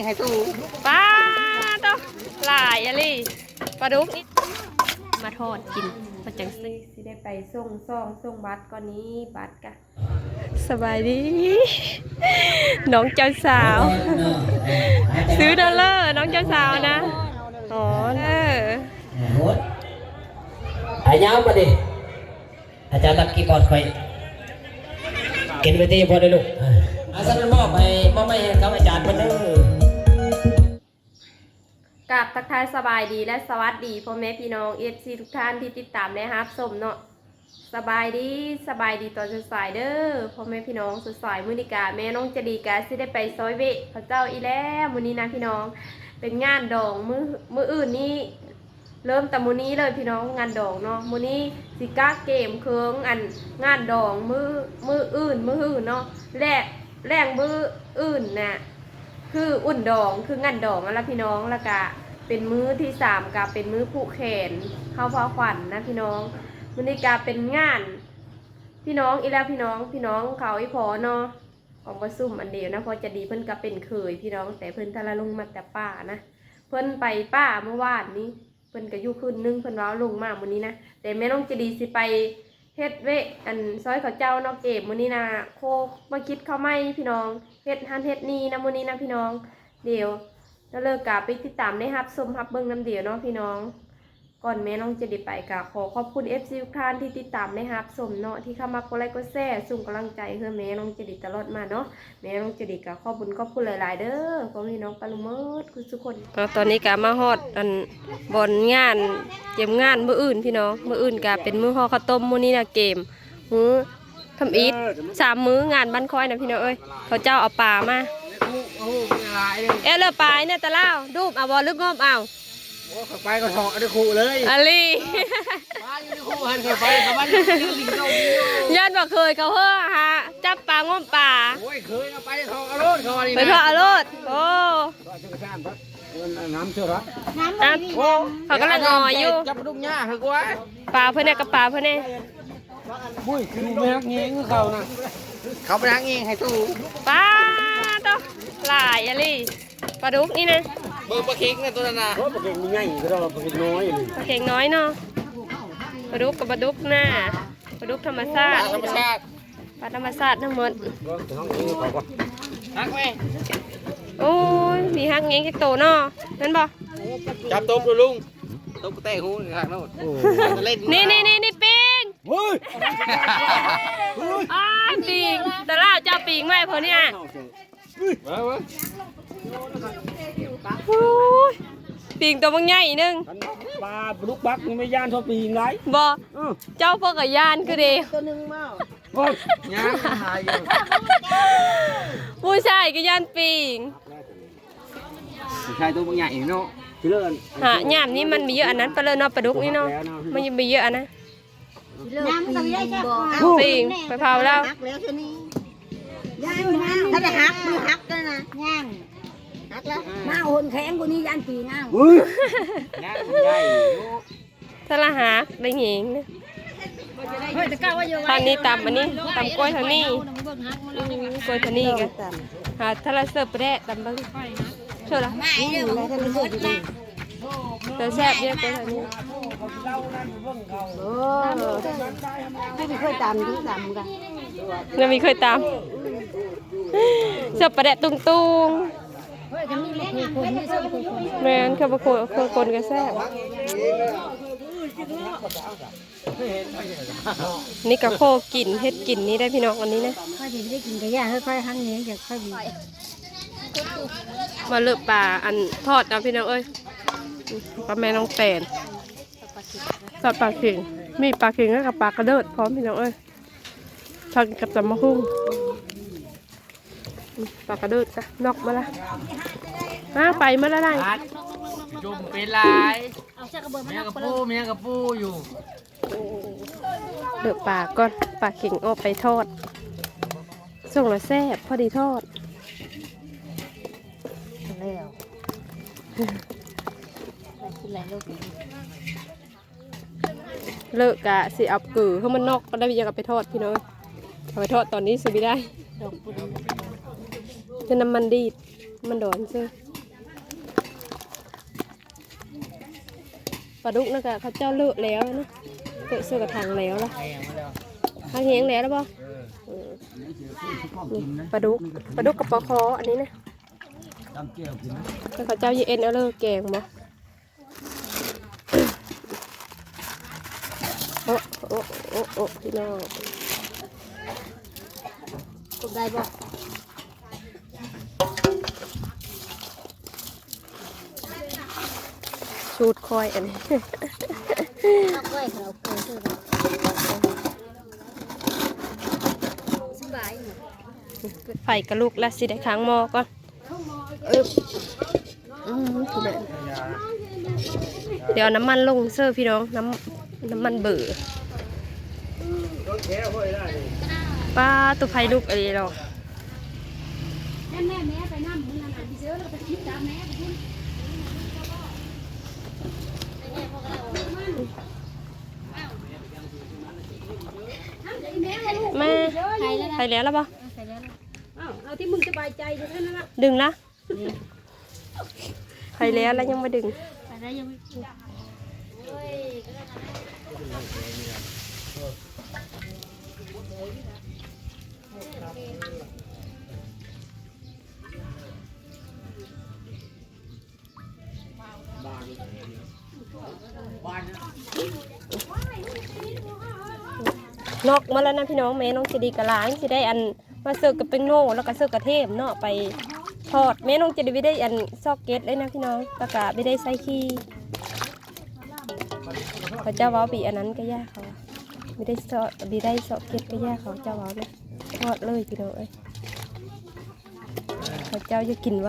ໃຫ້ຕູ້ ປາໂຕ ຫຼາຍອີ່ຫຼີ ປາດຸກນີ້ ມາທອດກິນ ມັນຈັ່ງຊິ ຊິໄດ້ໄປສົ່ງຊອງ ສົ່ງບັດກ່ອນນີ້ ບັດກະ ສະບາຍດີ ນ້ອງເຈົ້າສາວ ຊື້ເດີເລີ ນ້ອງເຈົ້າສາວນະ ອໍ ເອີ ອາຍາວປານນີ້ ອາຈານລັກກີບອດຂ້ອຍ ກິນໄປຕິບໍ່ໄດ້ລູກ ອາ ຊັ້ນມອບໃຫ້ ມອບໃຫ້ກັບອາຈານເພິ່ນເດີ. ກາບທັກທາຍສະບາຍດີ ແລະ ສະຫວັດດີພໍ່ແມ່ພີ່ນ້ອງ ເອັຟຊີ ທຸກທ່ານທີ່ຕິດຕາມ ແລະ ຮັບຊົມເນາະ. ສະບາຍດີ ສະບາຍດີຕອນສາຍໆເດີ ພໍ່ແມ່ພີ່ນ້ອງ ສາຍໆ ມື້ນີ້ກະແມ່ນ້ອງຈະດີກະຊິໄດ້ໄປຊ່ອຍເວະເຂົາເຈົ້າອີກແລ້ວ ມື້ນີ້ນະພີ່ນ້ອງ ເປັນງານດອງ ມື້ ມື້ອື່ນນີ້ ເລີ່ມແຕ່ມື້ນີ້ເລີຍພີ່ນ້ອງ ງານດອງເນາະ ມື້ນີ້ຊິກະກຽມເຄື່ອງ ອັນ ງານດອງ ມື້ ມື້ອື່ນ ມື້ອື່ນເນາະ ແລະ ແລງມື້ອື່ນນະ ຄືອຸ່ນດອງ ຄືງານດອງຫັ້ນລະພີ່ນ້ອງ ລະກະເປັນມື້ທີສາມ ກະເປັນມື້ຜູກແຂນ ເຂົ້າພາຂວັນນະພີ່ນ້ອງ. ມື້ນີ້ກະເປັນງານພີ່ນ້ອງອີກແລ້ວພີ່ນ້ອງ ພີ່ນ້ອງເຂົາອີ່ພໍ່ເນາະ ຂອງປະຊຸມອັນດຽວນະ ພໍ່ຈະດີເພິ່ນກະເປັນເຂີຍພີ່ນ້ອງ ແຕ່ເພິ່ນທະລະລົງມາແຕ່ປ່ານະ ເພິ່ນໄປປ່າມື້ວານນີ້ ເພິ່ນກະຢູ່ຄືນໜຶ່ງ ເພິ່ນວ່າລົງມາມື້ນີ້ນະ ແຕ່ແມ່ນ້ອງຈະດີຊິໄປເຮັດເວະ ອັນ ຊ່ອຍເຂົາເຈົ້າເນາະ ເກມມື້ນີ້ນະ ໂຄມາຄິດເຂົ້າໃໝ່ພີ່ນ້ອງ ເຮັດຫັ້ນເຮັດນີ້ນະ ມື້ນີ້ນະພີ່ນ້ອງ. ດຽວ ແລ້ວເລີກກະໄປຕິດຕາມ ໄດ້ຮັບຊົມ ຮັບເບິ່ງນຳດຽວເນາະພີ່ນ້ອງ. ກ່ອນແມ່ນ້ອງຈະໄດ້ໄປ ກະຂໍຂອບຄຸນ ເອັຟຊີ ທຸກທ່ານທີ່ຕິດຕາມ ໄດ້ຮັບຊົມເນາະ ທີ່ເຂົ້າມາກົດໄລກົດແຊ ສົ່ງກຳລັງໃຈໃຫ້ແມ່ນ້ອງຈະດີຕະຫຼອດມາເນາະ. ແມ່ນ້ອງຈະດີກະຂອບບຸນຂອບຄຸນຫຼາຍໆເດີ ພໍ່ແມ່ພີ່ນ້ອງປາລຸງໝົດທຸກຄົນ. ຕອນນີ້ກະມາຮອດ ອັນ ບ່ອນງານ ກຽມງານມື້ອື່ນພີ່ນ້ອງ ມື້ອື່ນກະເປັນມື້ຫໍ່ເຂົ້າຕົ້ມ ມື້ນີ້ນະເກມ ມື້ທຳອິດ ສາມມື້ງານບ້ານຂ້ອຍນະພີ່ນ້ອງເອີຍ ເຂົາເຈົ້າເອົາປາມາ ເອ ເລີປາໃນຕະຫຼາວ ດູບເອົາບໍ່ ຫຼືງົມເອົາ? ໂອ້ ຂ້ອຍໄປກໍເທາະໄດ້ຄູ່ເລີຍ ອາລີ ປາຢູ່ໃນຄູ່ຫັ້ນ ຂ້ອຍໄປກັບມັນ ຍັງຫຼິ້ນໂດດຢູ່ ຢ້ານບໍ່ເຄີຍເຂົາເຮີຫາຈັບປາງົມປາ ໂອ້ຍ ເຄີຍເອົາໄປເທາະເອົາໂລດ ເຂົາວ່ານີ້ ໄປເທາະເອົາໂລດ ໂອ້ ນ້ຳເຊື່ອລະ ນ້ຳ ໂອ້ ເຂົາກຳລັງງອຢູ່ ຈັບປາດຸກຫຍ້າຄືກວ່າ ປາເພິ່ນແດ່ ກັບປາເພິ່ນແດ່ ໂອ້ຍ ຢູ່ໄປຮັກແຍງຄືເຂົານະ ເຂົາໄປຮັກແຍງໃຫ້ຕູ້ ປາໂຕ ຫຼາຍອີ່ຫຼີ ປາດຸກນີ້ນະ ເບິ່ງປາເຄັງນະໂຕນັ້ນນະ ໂອ້ ປາເຄັງມີໃຫຍ່ກໍໄດ້ ປາເຄັງນ້ອຍນີ້ ປາເຄັງນ້ອຍເນາະ ປາດຸກກັບປາດຸກນາ ປາດຸກທຳມະຊາດ ປາທຳມະຊາດ ປາທຳມະຊາດທັງໝົດ ເບິ່ງເຮົາເອງເຂົາກໍຮັກແມ່ ໂອ້ຍ ມີຮັກແຍງຈັກໂຕເນາະ ແມ່ນບໍ່? ຈັບຕົບດູລຸງ ຕົບແຕກຫູຄັກໂລດ ໂອ້ ເຫຼັ້ນ ນີ້ໆໆ ປີງ ໂອ້ຍ ອ້າຍ ປີງ ຕະຫຼາວເຈົ້າປີງໄວ້ພຸ້ນນີ້ ມາ ມາ ໂອ້ຍ ປີງໂຕບັກໃຫຍ່ໜຶ່ງ ຄັນປາດຸກບັກນີ້ແມ່ນຢ້ານເທົ່າປີງຫຼາຍ ບໍ່ ເອີ ເຈົ້າພວກກໍຢ້ານຄືເດ ໂຕໜຶ່ງມາ ໂອ້ຍ ຍັງຫາຢູ່ ຜູ້ຊາຍກໍຢ້ານປີງ ຜູ້ຊາຍໂຕບັກໃຫຍ່ເນາະ ຄືເລີ ຫາ ຍາມນີ້ມັນມີເຍອະອັນນັ້ນ ປາເລີເນາະ ປາດຸກນີ້ເນາະ ມັນມີເຍອະອັນນັ້ນ ນ້ຳກໍບໍ່ໄດ້ແซ่ບ ປີງ ໄປເຜົາແລ້ວ ຫັກແລ້ວຊະນີ້ ຍັງ ຖ້າໄດ້ຫັກ ມືຫັກແລ້ວນະ ຍັງ ຫັກແລ້ວ ມາຫົນແຂງກວ່ານີ້ຢ້ານປີງເອົາ ຍັງໃຫຍ່ຢູ່ ຖ້າລະຫັກໄດ້ແຍງນະ ເຮີ້ຍ ແຕ່ເກົ່າວ່າຢູ່ ທ່ານນີ້ຕຳອັນນີ້ ຕຳກ້ວຍທ່ານນີ້ ອືມ ກ້ວຍທ່ານນີ້ກະ ຫາ ຖ້າລະເສີບປະແດະ ຕຳເບິ່ງ ເຊີລະ ແຕ່ແຊບເດ້ ກ້ວຍທ່ານນີ້ ໂອ້ ເຄີຍຕຳ ເຄີຍຕຳກະ ຍັງມີເຄີຍຕຳ ເສີບປະແດະຕຸງໆ ແມ່ນ ເຂົ້າມາຄົນ ຄົນກໍແຊບ ນີ້ກໍໂຄກິນ ເຮັດກິນນີ້ໄດ້ພີ່ນ້ອງ ອັນນີ້ນະ ຂ້ອຍຊິໄດ້ກິນກະຢ່າ ເຮີ້ຍ ຂ້ອຍຮັກແຍງຈາກຂ້ອຍດີ ມາເລີບປາ ອັນ ທອດເນາະພີ່ນ້ອງເອີຍ ປາແມ່ນ້ອງແຕນ ທອດປາເຂັງ ມີປາເຂັງ ແລ້ວກໍປາກະເດີດພ້ອມພີ່ນ້ອງເອີຍ ທອດກັບຕຳບັກຫຸ່ງ ປາກະເດີດກະນອກມາລະ ມາໄປມາລະໄດ ຈຸ່ມເປັນຫຼາຍ ເອົາໃສ່ກະເບີມາ ແມງກະປູ ແມງກະປູຢູ່ ເດີປາກ່ອນ ປາເຂັງອອກໄປທອດ ສົ່ງລະແຊບ ພໍດີທອດ ແລ້ວ ກິນຫຼາຍໂລດ ເລີກກະຊິເອົາເກີ ເຮົາມັນນອກ ກໍໄດ້ ຍັງເອົາໄປທອດພີ່ນ້ອງ ເອົາໄປທອດຕອນນີ້ຊິບໍ່ໄດ້ ດອກປຸ້ນ ເປັນນ້ຳມັນດີດ ມັນດອນເຊີ ປາດຸກນັ້ນກະເຂົາເຈົ້າເລີະແລ້ວນະ ເລີະໃສ່ກະຖັງແລ້ວລະ. ຫາກແຫ້ງແລ້ວລະບໍ່? ເອີ ເອີ ນີ້ປາດຸກ ປາດຸກກັບປາຄໍ່ອັນນີ້ນະ ຕຳແຈ່ວກິນນະ. ແລ້ວເຂົາເຈົ້າເຮັດເອົາເລີະແກງບໍ່? ໂອ້ ໂອ້ ໂອ້ ໂອ້ ພີ່ນ້ອງ ກົບໄດ້ບໍ່? ສູດຂ້ອຍອັນນີ້ ເອົາກ້ອຍ ເອົາກ້ອຍ ສະບາຍ ໄຟກະລຸກລະ ຊິໄດ້ຄ້າງໝໍ້ກ່ອນ. ອືມ ດຽວເອົານ້ຳມັນລົງເສີພີ່ນ້ອງ ນ້ຳ ນ້ຳມັນເບີ. ປ້າ ໂຕໄຟລຸກອີ່ຫຼີເນາະ. ມາ ໄຟແລ້ວລະບໍ່? ເອົາທີ່ມຶງສະບາຍໃຈເທົ່ານັ້ນລະ ດຶງລະ. ໄຟແລ້ວ ແລ້ວຍັງບໍ່ດຶງ ໄຟແລ້ວຍັງບໍ່ ນອກມາແລ້ວນະພີ່ນ້ອງ. ແມ່ນ້ອງໃຈດີກະຫຼາຍ ຊິໄດ້ອັນ ມາເສີບກັບແປ້ງໂນ ແລ້ວກະເສີບກະເທມເນາະ ໄປທອດ. ແມ່ນ້ອງຈະໄດ້ ໄດ້ອັນຊອກເກັດເລີຍນະພີ່ນ້ອງ ແລ້ວກະໄດ້ໃສ່ຂີ້. ເຂົາເຈົ້າເວົ້າບີອັນນັ້ນກະຢ່າ ເຂົາວ່າ ບໍ່ໄດ້ຊອກ ບໍ່ໄດ້ຊອກເກັດກະຢ່າ ເຂົາເຈົ້າເວົ້ານະ ທອດເລີຍພີ່ນ້ອງເອີຍ. ເຂົາເຈົ້າຢາກກິນໄວ.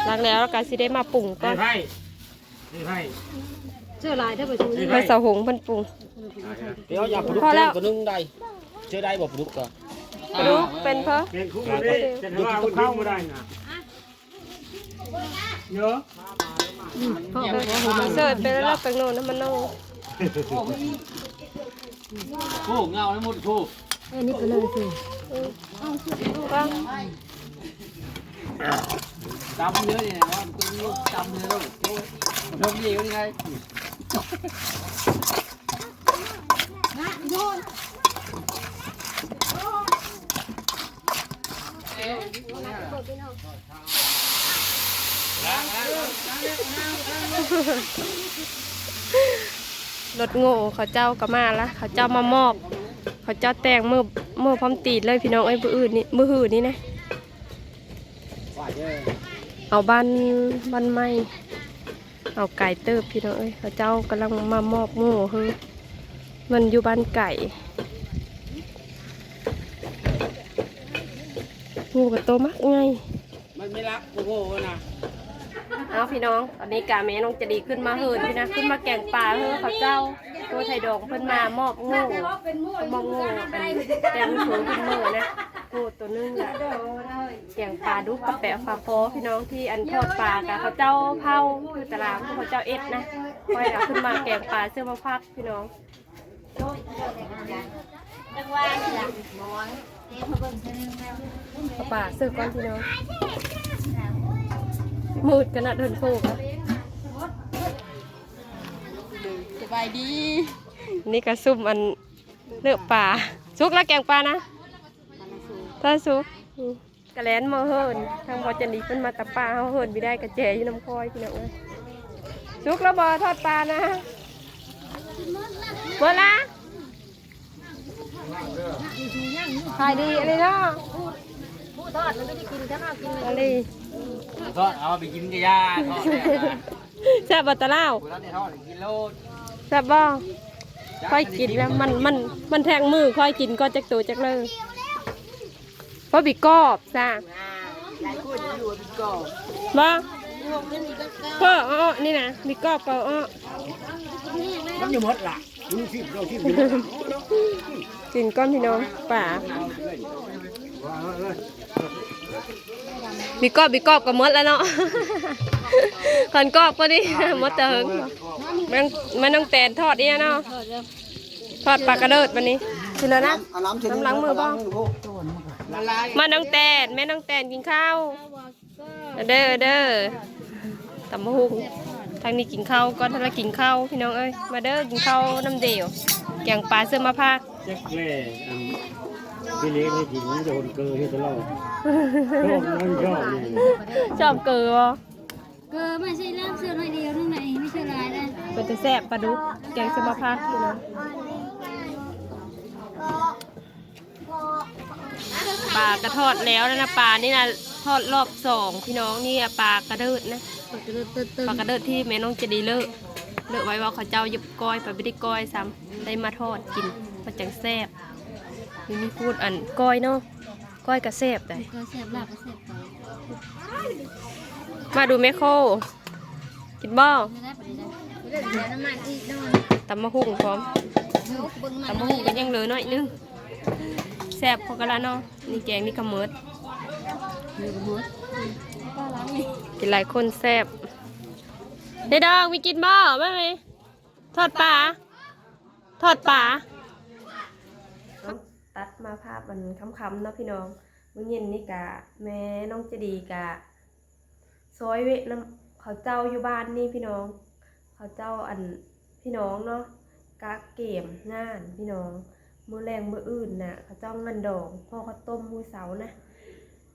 ລ້າງແລ້ວ ແລ້ວກະຊິໄດ້ມາປຸງກ່ອນ. ເສືອຫຼາຍແທ້ບໍ່ຊຸມນີ້ ມາສາວຫົງເພິ່ນປຸງ. ເອີ ເອົາຢາປາດຸກ ພໍແລ້ວ ໂຕໜຶ່ງໄດ້ ເສືອໄດ້ບໍ່ປາດຸກກະ ປາດຸກເປັນເພີ ເປັນຄຸກເດ້ ເຮັດໃຫ້ວ່າເພິ່ນກິນບໍ່ໄດ້ນະ. ເນາະ ອືມ ເສີບໄປແລ້ວ ແປ້ງໂນນະມັນເນົ່າ. ໂອ້ ເງົາທັງໝົດ ໂອ້ ເອີ ນີ້ໄປເລີຍຊິ ເອີ ຕຳເລີຍນີ້ນະ ຕຳເລີຍໂລດ ໂອ້ ລົງດີກວ່ານີ້ໄງ. ລົດໂງ່ເຂົາເຈົ້າກະມາລະ ເຂົາເຈົ້າມາມອບ ເຂົາເຈົ້າແຕ່ງມື້ ມື້ພ້ອມຕີດເລີຍພີ່ນ້ອງເອີຍ. ມື້ອື່ນນີ້ ມື້ຮືນີ້ນະ ເອົາບ້ານ ບ້ານໃໝ່ ເອົາໄກເຕີບພີ່ນ້ອງເອີຍ. ເຂົາເຈົ້າກຳລັງມາມອບໂງ່ເຮີ ມັນຢູ່ບ້ານໄກ ໂງ່ກະໂຕບັກໃຫຍ່. ມັນໄມ່ລັກ ໂອ້ໂຫນະ. ເອົາພີ່ນ້ອງ ຕອນນີ້ກະແມ່ນ້ອງໃຈດີຂຶ້ນມາເຮືອນພີ່ນະ ຂຶ້ນມາແກງປາເຮີເຂົາເຈົ້າ. ໂອ້ ໄທດອງເພິ່ນມາມອບໂງ່ ມອບໂງ່ ອັນແຕ່ງເພິ່ນເມືອນະ ໂອ້ ໂຕໜຶ່ງລະ ແກງປາດຸກກັບແປະປາຄໍ່ພີ່ນ້ອງ. ທີ່ອັນທອດປາກະເຂົາເຈົ້າເຜົາ ຄືຕະຫຼາດເຂົາເຈົ້າເຮັດນະ. ຂ້ອຍເອົາຂຶ້ນມາແກງປາເຊິ່ງມາຜັກພີ່ນ້ອງ. ເອົາປາເສີກ່ອນພີ່ນ້ອງ ມືດຂະໜາດເດີນໂຄກ. ສະບາຍດີ ນີ້ກະຊຸມອັນເລືອກປາ ສຸກລະແກງປານະ ຖ້າສຸກ ອືມ. ກະແລ່ນມາເຮີນ ທາງບໍ່ຈັນດີເພິ່ນມາຕາປາ ເຮົາເຮີນບໍ່ໄດ້ກະແຈຢູ່ນຳຂ້ອຍພີ່ນ້ອງເອີຍ. ສຸກລະບໍ່ທອດປານະ ເບິດລະ. ຂາຍດີອີ່ຫຼີເນາະ ຜູ້ທອດມັນໄດ້ກິນ ຄັນເຮົາກິນອີ່ຫຼີ ທອດເອົາໄປກິນກະຢ່າ ທອດແຊບບໍ່ຕາລາວ ຜູ້ທອດນີ້ທອດກິນໂລດ ແຊບບໍ່? ຂ້ອຍກິນແລ້ວ ມັນ ມັນ ມັນແທງມື ຂ້ອຍກິນກ່ອນຈັກໂຕຈັກເລີ. ພໍບີກອບຊະ ບໍ່ ພໍເອົານີ້ນະ ບີກອບກະເອົາ ມັນຢູ່ໝົດລະ ມີສິບ ເກົ້າສິບຢູ່ ກິນກ່ອນພີ່ນ້ອງ ປາ ບີກອບ ບີກອບກະໝົດລະເນາະ ຄັນກອບກວ່ານີ້ໝົດແຕ່ເຫິງ. ແມ່ ແມ່ນ້ອງແຕນທອດອີ່ຫຍັງເນາະ ທອດປາກະເດີດບາດນີ້ ກິນແລ້ວນະ. ເອົານ້ຳ ນ້ຳລ້າງມືບໍ່? ລ້າງມືພຸ້ນ. ມານ້ອງແຕນ ແມ່ນ້ອງແຕນກິນເຂົ້າ. ເດີ ເດີ ຕຳບັກຫຸ່ງ. ທາງນີ້ກິນເຂົ້າກ່ອນ ທາງນັ້ນກິນເຂົ້າ ພີ່ນ້ອງເອີຍ. ມາເດີ ກິນເຂົ້ານຳເດວ. ແກງປາເຊື່ອມມາພາກ. ຈັກແລ ອັນ ພີ່ເລັກໃຫ້ກິນ ມັນຈະຫົນເກີເຮັດຕະຫຼອດ. ຊອບ ມັນຊອບນີ້ ຊອບເກີບໍ່? ເກີ ມາໃສ່ລາບເຊື່ອໜ້ອຍດຽວໜຶ່ງນະ ມີເຊື່ອຫຼາຍນະ. ເປັນຕາແຊບ ປາດຸກ ແກງເຊື່ອມມາພາກ ພີ່ນ້ອງ. ປາກະທອດແລ້ວນະ ປານີ້ນະ ທອດລອບສອງ ພີ່ນ້ອງ. ນີ້ອາ ປາກະເດີດນະ ປາກະເດີດເຕີດໆ ປາກະເດີດທີ່ແມ່ນ້ອງໃຈດີເລີະ ເລີະໄວ້ວ່າເຂົາເຈົ້າຢາກກ້ອຍ ໄປບໍ່ໄດ້ກ້ອຍຊ້ຳ ໄດ້ມາທອດກິນ ມັນຈັ່ງແຊບ. ມີ ມີພູດອັນກ້ອຍເນາະ ກ້ອຍກະແຊບໃດ໋ ກ້ອຍແຊບ ລາບກະແຊບ. ມາດູແມ່ໂຄ ກິນບໍ່? ຕຳບັກຫຸ່ງພ້ອມ ຕຳບັກຫຸ່ງກໍຍັງເຫຼືອໜ້ອຍໜຶ່ງ. ແຊບພໍກັນລະເນາະ. ນີ້ແກງນີ້ກໍໝົດ ນີ້ກໍໝົດ ກິນຫຼາຍຄົນແຊບ. ເດດອງ ມີກິນບໍ່? ມາແມ່ ທອດປາ ທອດປາ. ຕັດມາພາບອັນຄ່ຳໆເນາະ ພີ່ນ້ອງ. ມື້ເຢັນນີ້ກະແມ່ນ້ອງໃຈດີກະ ຊ່ອຍເວະນຳເຂົາເຈົ້າຢູ່ບ້ານນີ້ພີ່ນ້ອງ. ເຂົາເຈົ້າ ອັນ ພີ່ນ້ອງເນາະ ກະກຽມງານພີ່ນ້ອງ. ມື້ແລງມື້ອື່ນນະ ເຂົາເຈົ້າງານດອງ ຫໍ່ເຂົ້າຕົ້ມມື້ເຊົ້ານະ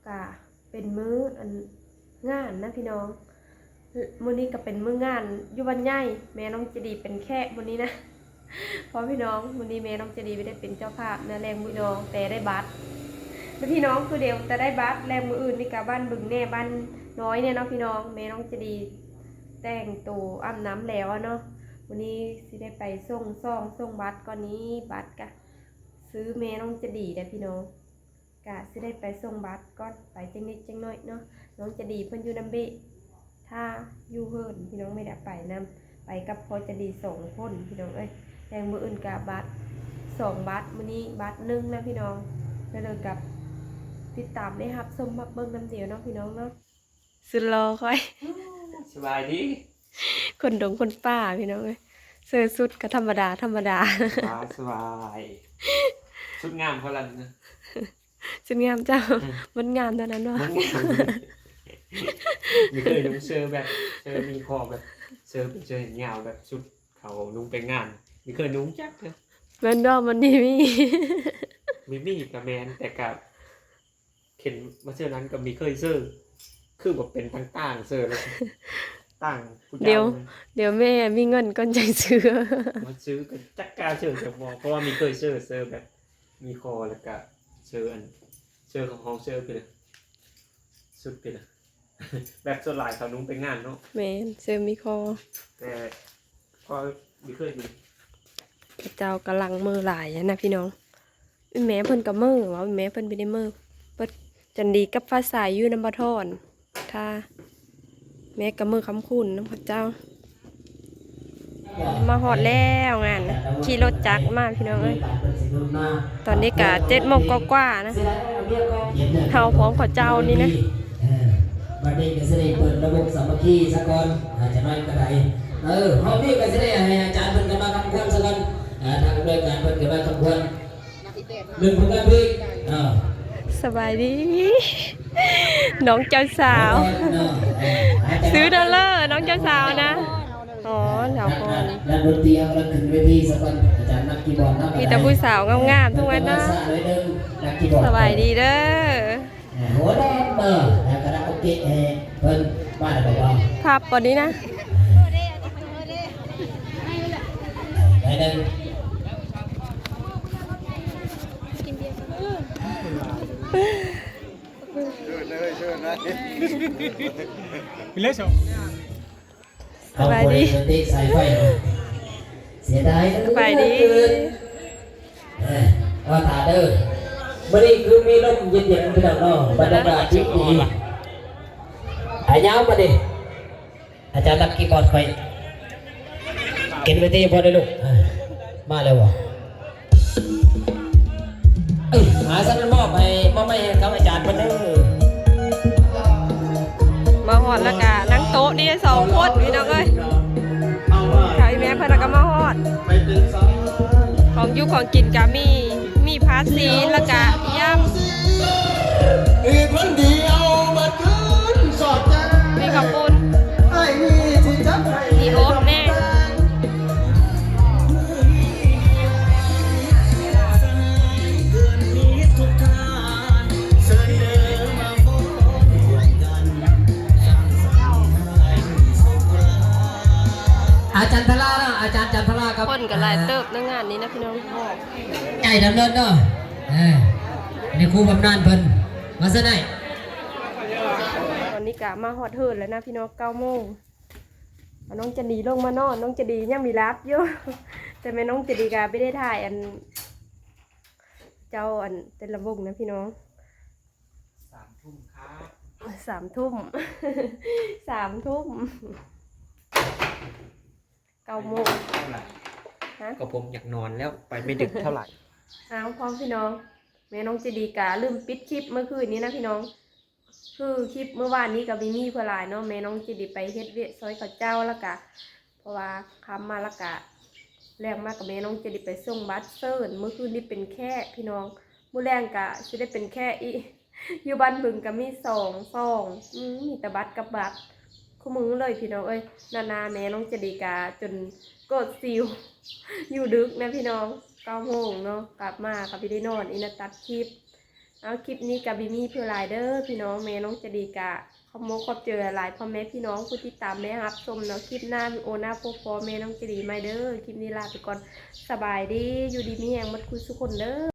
ກະເປັນມື້ ອັນ ງານນະພີ່ນ້ອງ. ມື້ນີ້ກະເປັນມື້ງານຢູ່ບ້ານໃຫຍ່ ແມ່ນ້ອງໃຈດີເປັນແຂກມື້ນີ້ນະ. ພໍ່ພີ່ນ້ອງ ມື້ນີ້ແມ່ນ້ອງໃຈດີບໍ່ໄດ້ເປັນເຈົ້າພາບນະ ແລງມື້ນ້ອງແຕ່ໄດ້ບັດ ແລະ ພີ່ນ້ອງຄືດຽວແຕ່ໄດ້ບັດ. ແລງມື້ອື່ນນີ້ກະບ້ານບຶງແດ່ ບ້ານນ້ອຍແດ່ເນາະພີ່ນ້ອງ. ແມ່ນ້ອງໃຈດີແຕ່ງໂຕອາບນ້ຳແລ້ວເນາະ. ມື້ນີ້ຊິໄດ້ໄປສົ່ງຊອງ ສົ່ງບັດກ່ອນນີ້ ບັດກະຊື້ແມ່ນ້ອງໃຈດີແດ່ພີ່ນ້ອງ. ກະຊິໄດ້ໄປສົ່ງບັດກ່ອນ ໄປຈັກນິດຈັກໜ້ອຍເນາະ. ນ້ອງໃຈດີເພິ່ນຢູ່ນຳເບະ ຖ້າຢູ່ເຮືອນພີ່ນ້ອງ ແມ່ໄດ້ໄປນຳ ໄປກັບພໍ່ໃຈດີສອງຄົນພີ່ນ້ອງເອີຍ. ແລງມື້ອື່ນກະບັດສອງບັດ ມື້ນີ້ບັດໜຶ່ງນະພີ່ນ້ອງ. ແລ້ວເດີກັບ ຕິດຕາມໄດ້ຮັບຊົມຮັບເບິ່ງນຳດຽວເນາະພີ່ນ້ອງເນາະ. ສຸດຫຼໍ່ຂ້ອຍ ສະບາຍດີ ຄົນດົງຄົນປ່າພີ່ນ້ອງເອີຍ. ເສື້ອຊຸດກໍທຳມະດາ ທຳມະດາ ສະບາຍ ສະບາຍ. ຊຸດງາມເທົ່ານັ້ນນະ ຊຸດງາມເຈົ້າ. ອືມ ມັນງາມເທົ່ານັ້ນບໍ່? ມັນງາມ. ມີເຄີຍນຸ່ງເສື້ອແບບ ເສື້ອມີຄໍແບບ ເສື້ອເປັນເສື້ອແຂນຍາວແບບຊຸດເຂົານຸ່ງໄປງານ ມີເຄີຍນຸ່ງຈັກເທື່ອ. ແມ່ນບໍ່? ມັນມີ ມີ ມີ ມີກໍແມ່ນ ແຕ່ກໍ ເຫັນວ່າເສື້ອນັ້ນກໍມີເຄີຍເສື້ອ ຄືວ່າເປັນຕ່າງໆເສື້ອແລ້ວ ຕ່າງຜູ້ເຈົ້າ. ດຽວ ດຽວແມ່ມີເງິນກ່ອນຈັ່ງຊື້ ມາຊື້ກໍຈັກກ້າເສື້ອຈັກບໍ່ ເພາະວ່າມີເຄີຍເສື້ອ ເສື້ອແບບມີຄໍ ແລ້ວກໍເສື້ອອັນ ເສື້ອຂອງເຮົາ ເສື້ອເປັນ ຊຸດເປັນ ແບບສ່ວນຫຼາຍເຂົານຸ່ງໄປງານເນາະ. ແມ່ນ ເສື້ອມີຄໍ ແຕ່ ກໍມີເຄີຍຢູ່. ເຂົາເຈົ້າກຳລັງເມີຫຼາຍນະພີ່ນ້ອງ. ອີແມ່ເພິ່ນກໍເມີ ວ່າອີແມ່ເພິ່ນບໍ່ໄດ້ເມີ ເພິ່ນຈັນດີກັບຟ້າໃສຢູ່ນຳບໍ່ທອນ ຖ້າແມ່ກໍເມີຄຳຄຸນນຳເຂົາເຈົ້າ. ມາຮອດແລ້ວງານ ຂີ່ລົດຈັກມາພີ່ນ້ອງເອີຍ. ຕອນນີ້ກະເຈັດໂມງກວ່າໆນະ ເຮົາພ້ອມເຂົາເຈົ້ານີ້ນະ. ເອີ ບັດນີ້ກໍຊິໄດ້ເປີດລະບົບສາມັກຄີສາກ່ອນ ອາ ຈັກໜ້ອຍກໍໄດ້. ເອີ ຮອບນີ້ກໍຊິໄດ້ໃຫ້ອາຈານເພິ່ນກໍມາຄຳຄວນສາກ່ອນ ອາ ທາງອຳນວຍການເພິ່ນກໍມາຄຳຄວນ ໜຶ່ງຜົນງານເພງ. ເອີ ສະບາຍດີ ນ້ອງເຈົ້າສາວ ເອີ ເອີ ຊື່ເດີເລີ ນ້ອງເຈົ້າສາວນະ. ອໍ ສາວພອນ ນັກດົນຕີເຮົາກຳລັງຂຶ້ນເວທີສາກ່ອນ ອາຈານນັກຄີບອດນຳ ມີແຕ່ຜູ້ສາວງາມໆທັງນັ້ນເນາະ. ສະບາຍດີເດີ ຫົວແດງເດີ ແລ້ວກໍນັກໂອເກະໃຫ້ເພິ່ນມາແລ້ວບໍ່? ພັບບໍ່ນີ້ນະ ໄປເດີ ເຊີນເລີຍ ເຊີນເລີຍ ເຊີນເລີຍ. ສະບາຍດີ ເອົາຄົນໄປເຕະສາຍໄຟ ເສຍດາຍ ສະບາຍດີ ເອີ ເອົາຕາເດີ ມື້ນີ້ຄືມີລົມເຢັນໆ ພີ່ນ້ອງເນາະ ບັນຍາກາດດີໆ. ອາ ຍາວບັດນີ້ ອາຈານລັກກີບອດຂ້ອຍ ຂຶ້ນເວທີພໍໄດ້ລູກ ເອີ ມາແລ້ວບໍ່? ເອີ ມາຊັ້ນ ມອບໃຫ້ ມອບໃຫ້ກັບອາຈານເພິ່ນເດີ. ມາຮອດແລ້ວກະນັ່ງໂຕະນີ້ສອງຄົນພີ່ນ້ອງເອີຍ. ເຂົາອີແມ່ເພິ່ນກະມາຮອດ ຂອງຢູ່ຂອງກິນກະມີ ທາສີ ແລ້ວກະຢ້ຳ ອີກຄົນດຽວມາຄືນສອດໃຈ ມີເຂົ້າປຸ້ນ ອ້າຍນີ້ຊິຈັດໃຫ້ ມີໂອບແນ່ ອາຈານທາລາເນາະ ອາຈານຈັນທະລາກັບ ຄົນກໍຫຼາຍເຕີບໃນງານນີ້ນະພີ່ນ້ອງ ໃຫຍ່ດຳເນີນເນາະ ເອີ ໃນຄູບຳນານເພິ່ນ ມາຊະໄດ໋. ຕອນນີ້ກະມາຮອດເຮືອນແລ້ວນະພີ່ນ້ອງ ເກົ້າໂມງ ນ້ອງຈະດີລົງມານອນ ນ້ອງຈະດີຍັງມີຫຼັບຢູ່ ແຕ່ແມ່ນ້ອງຈະດີກະໄປໄດ້ຖ່າຍອັນ ເຈົ້າອັນແຕ່ລະວົງນະພີ່ນ້ອງ ສາມທຸ່ມ ສາມທຸ່ມ ເກົ້າໂມງ ເທົ່າໃດ ຮະ ກໍຜົມຢາກນອນແລ້ວ ໄປໄມ່ດຶກເທົ່າໃດ. ອ້າວ ພໍ່ພີ່ນ້ອງ ແມ່ນ້ອງຈະດີກະລືມປິດຄລິບເມື່ອຄືນນີ້ນະພີ່ນ້ອງ ຄືຄລິບມື້ວານນີ້ກໍບໍ່ມີເພື່ອຫຼາຍເນາະ ແມ່ນ້ອງຈະດີໄປເຮັດວຽກຊ່ອຍເຂົາເຈົ້າ ແລ້ວກະ ເພາະວ່າຄ່ຳມາແລ້ວກະ ແລງມາກໍແມ່ນ້ອງຈະດີໄປສົ່ງບັດເຊີນ ເມື່ອຄືນນີ້ເປັນແຂກພີ່ນ້ອງ ມື້ແລງກະຊິໄດ້ເປັນແຂກອີກ ຢູ່ບ້ານເພິ່ນກໍມີສອງຊ່ອງ ອື ມີແຕ່ບັດກັບບັດ ຄູ່ມື້ເລີຍພີ່ນ້ອງເອີຍ ໜ້າໆ ແມ່ນ້ອງຈະດີກະຈົນໂກດຊິວ ຢູ່ດຶກນະພີ່ນ້ອງ ເກົ້າໂມງເນາະ ກັບມາກໍບໍ່ໄດ້ນອນອີກນະ ຕັດຄລິບ. ເອົາ ຄລິບນີ້ກໍບໍ່ມີເພື່ອຫຼາຍເດີພີ່ນ້ອງ ແມ່ນ້ອງຈະດີກະຂອບມົກຂອບໃຈຫຼາຍໆ ພໍ່ແມ່ພີ່ນ້ອງຜູ້ຕິດຕາມແມ່ຮັບຊົມເນາະ ຄລິບໜ້າ ວິດີໂອໜ້າ ພໍ້ແມ່ນ້ອງຈະດີໃໝ່ເດີ ຄລິບນີ້ລາໄປກ່ອນ ສະບາຍດີ ຢູ່ດີມີແຮງໝົດຄູ່ສູ່ຄົນເດີ.